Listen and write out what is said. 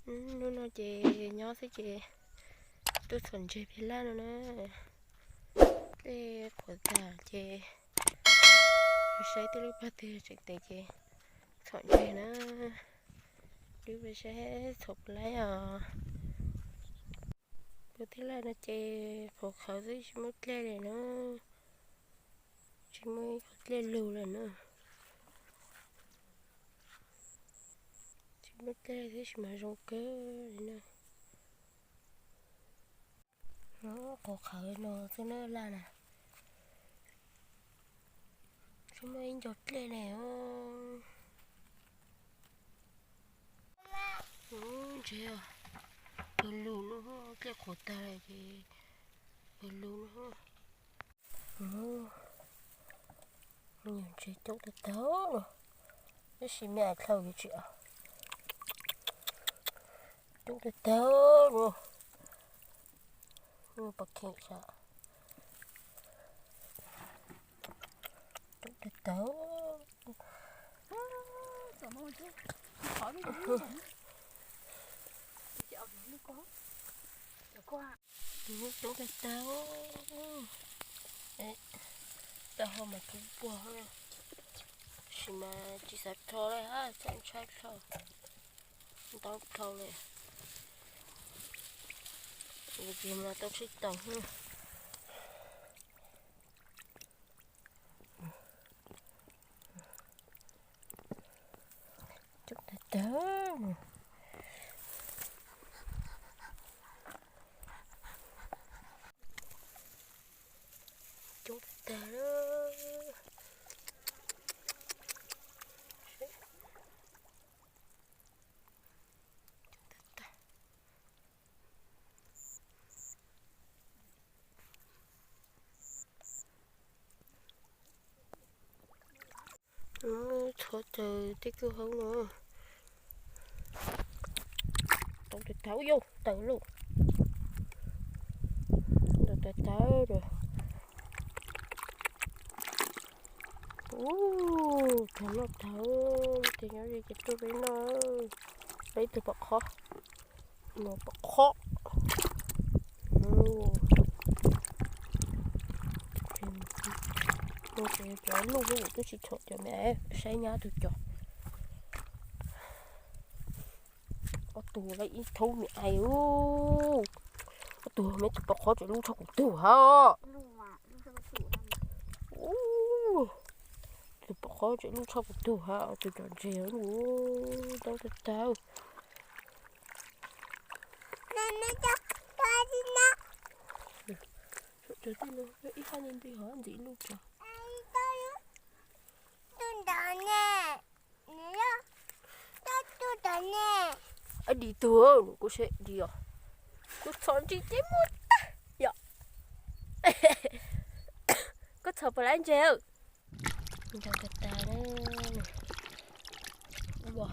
Hnub no ces nyob xwb ces tuaj txhom ntseg peb laj no na. Dlej qhuav tag ces saib tej lub pag twg tseem tes ces txhom ntseg na. Lub pag saib txhom puas laib os. Puas tej laj no ces qhuav qhawv xwb tsis muaj dlej li na. Tsis muaj ib qho dlej lug lawm na. Tsis muaj dlej tab sis mas zoo kawg li na. Qhuav qhawv no xwb na laj na. Tsis muaj ib nco dlej li. Ntses pawg lug no, dlej qhuav tag ces pawg lug no. Ntses coob tag tag no, tab sis me ais dlhau yuav tsis, coob tag tag no. Pov kheem sav, coob tag tag. Coob tag tag. Tau ho mas coob puag, tab sis mas tsis xav rho li hab, txhob ntshai rho. Ntau dhau li. Ces mas tau tsheb taus. Coob tag tag. Coob tag tag. Txhob tawg tej kwj hoob no. Tau tawg tawg, yog tawg lauj. Tau tawg tawg. Ub, tau noj tawg, ces nyob ze ces tuaj peb noj. Peb ib tug pom qhob, no pom qhob. Cov luj twb tsis tshom cov me, saib nyab tus cov. Ob tug lawm ib thaub me ais. Ob tug me tug pom qhob tseem lub tshaj kuv tug hab. Tus pom qhob tseem lub tshaj kuv tug hab, tus cov ntses. Tau tau tau. Ib hab nti hov ntxiv lub tso. Di tug, kuv seb di os. Kuv txhom ntsis ces muaj tag yom. Koj txhom puas laib ntses? Ntau tag tag. Ua